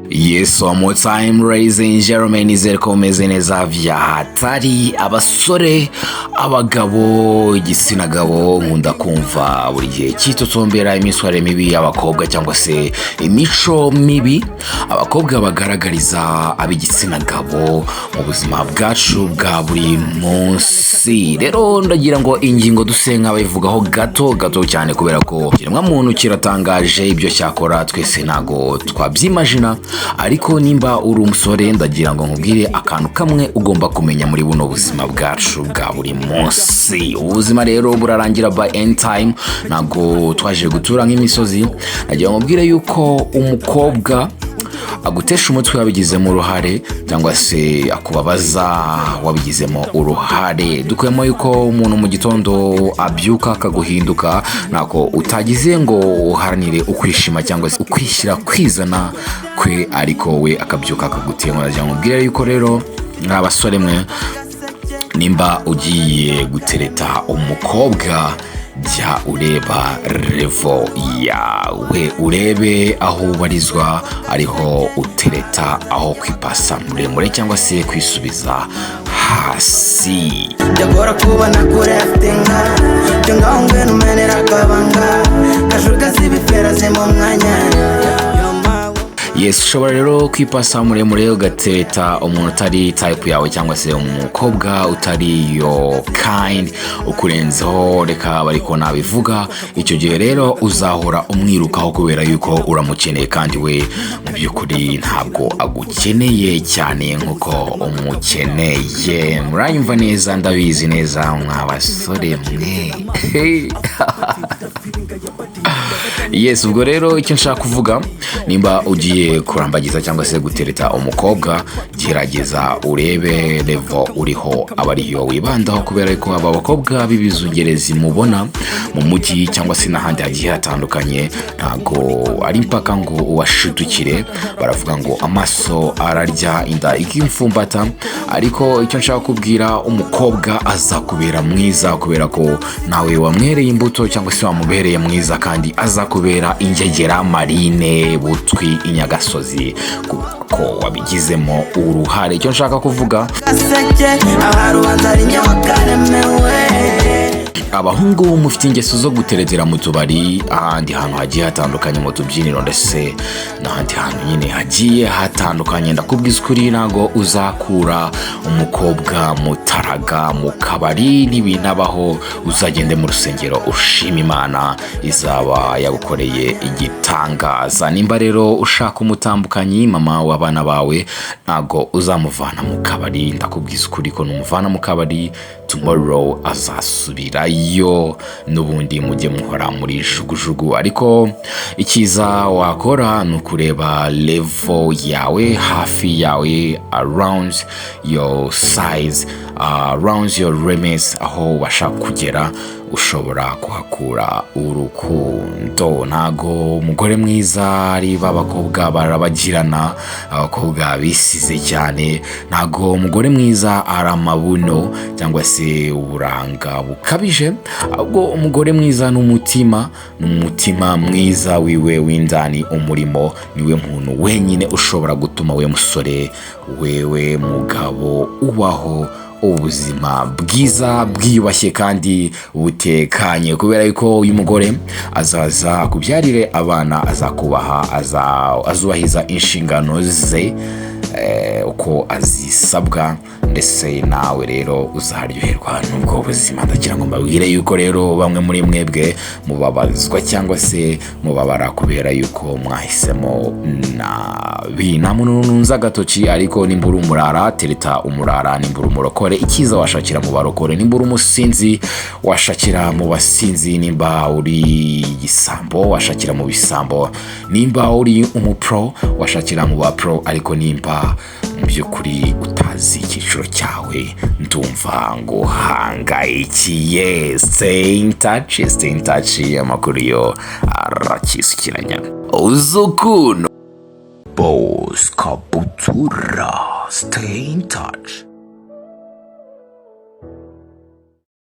Yes, one more time, ladies and gentlemen, nizere ko mumeze neza vya hatari. Abasore, abagabo, igitsina gabo nkunda kumva buri gihe cyitotombera imisware mibi y'abakobwa cyangwa se imico mibi abakobwa bagaragariza ab'igitsina gabo mu buzima bwacu bwa buri munsi. Rero ndagira ngo ingingo duse nk'abayivugaho gato gato cyane, kubera ko ikiremwamuntu kiratangaje, ibyo cyakora twese ntago twabyimajina. Ariko nimba uri umusore, ndagira ngo nkubwire akantu kamwe ugomba kumenya muri buno buzima bwacu bwa buri munsi. Ubuzima rero burarangira by end time, ntabwo twaje gutura nk'imisozi. Ndagira ngo nkubwire yuko umukobwa agutesha umutwe wabigizemo uruhare, cyangwa se akubabaza wabigizemo uruhare. Dukuyemo yuko umuntu mu gitondo abyuka akaguhinduka, ntako utagize ngo uharanire ukwishima cyangwa se ukwishyira kwizana kwe, ariko we akabyuka akagutenguha. Ndagira ngo nkubwire yuko rero, mwa basore mwe, nimba ugiye gutereta umukobwa, jya ureba level yawe, urebe aho ubarizwa ariho utereta, aho kwipasa muremure cyangwa se kwisubiza hasi. Byagora kubona kure afite cyo ngaho ngwino umenera akabanga kashuka z'ibifera mu mwanya. Yes, ushobora rero kwipasa muremure ugatereta umuntu utari type yawe, cyangwa se umukobwa utari yo kind, ukurenzeho, reka bariko nabivuga. Icyo gihe rero uzahora umwirukaho kubera yuko uramukeneye, kandi we mu by'ukuri ntabwo agukeneye cyane nk'uko umukeneye. Muranyumva neza, ndabizi neza, mwa basore mwe. Yes, ubwo rero icyo nshaka kuvuga, nimba ugiye kurambagiza cyangwa se gutereta umukobwa, gerageza urebe level uriho aba ariyo wibandaho, kubera ko aba bakobwa b'ibizungerezi mubona mu mujyi cyangwa se n'ahandi hagiye hatandukanye, ntabwo ari impaka ngo ubashudukire. Baravuga ngo amaso ararya, inda ikimfumbata. Ariko icyo nshaka kubwira umukobwa, azakubera mwiza kubera ko nawe wamwereye imbuto cyangwa se wamubereye mwiza, kandi azakubera ingegera marine butwi inyagasozi ko wabigizemo uruhare. Icyo nshaka kuvuga, Gaseke aharubanza ari njye wakaremewe. Abahungu mufite ingeso zo guteretera mu tubari, ahandi hantu hagiye hatandukanye, mu tubyiniro ndetse n'ahandi hantu nyine hagiye hatandukanye, ndakubwiza ukuri, ntabwo uzakura umukobwa mutaraga mu kabari. N'ibinabaho, uzagende mu rusengero ushima Imana, izaba yagukoreye igitangaza. Nimba rero ushaka umutambukanyi, mama w'abana bawe, ntabwo uzamuvana mu kabari. Ndakubwiza ukuri ko numuvana mu kabari, tomorrow azasubirayo n'ubundi, mujye muhora muri jugujugu. Ariko icyiza wakora ni ukureba level yawe, hafi yawe, around your size, around your limits, aho ubasha kugera ushobora kuhakura urukundo. Ntago umugore mwiza ari ba bakobwa barabagirana, abakobwa bisize cyane. Ntago umugore mwiza ari amabuno cyangwa se uburanga bukabije, ahubwo umugore mwiza ni umutima, ni umutima mwiza wiwe w'indani. Umurimo niwe muntu wenyine ushobora gutuma we musore, wewe mugabo, ubaho ubuzima bwiza, bwiyubashye kandi butekanye, kubera yuko uyu mugore azaza akubyarire abana, azakubaha, azubahiza inshingano ze uko azisabwa, ndetse nawe rero uzaryoherwa n'ubwo buzima. Ndagira ngo mbabwire yuko rero bamwe muri mwebwe mubabazwa cyangwa se mubabara kubera yuko mwahisemo nabi. Nta muntu nunze agatoki, ariko nimba uri umurara, tereta umurara. Nimba uri umurokore, icyiza washakira mu barokore. Nimba uri umusinzi, washakira mu basinzi. Nimba uri igisambo, washakira mu bisambo. Nimba uri umupro, washakira mu bapro. Ariko nimba mu by'ukuri utazi icyiciro cyawe, ndumva ngo hangayikiye. Stay in touch, stay in touch. Amakuru yo arakisukiranya uzi ukuntu. Boss Kabutura, stay in touch.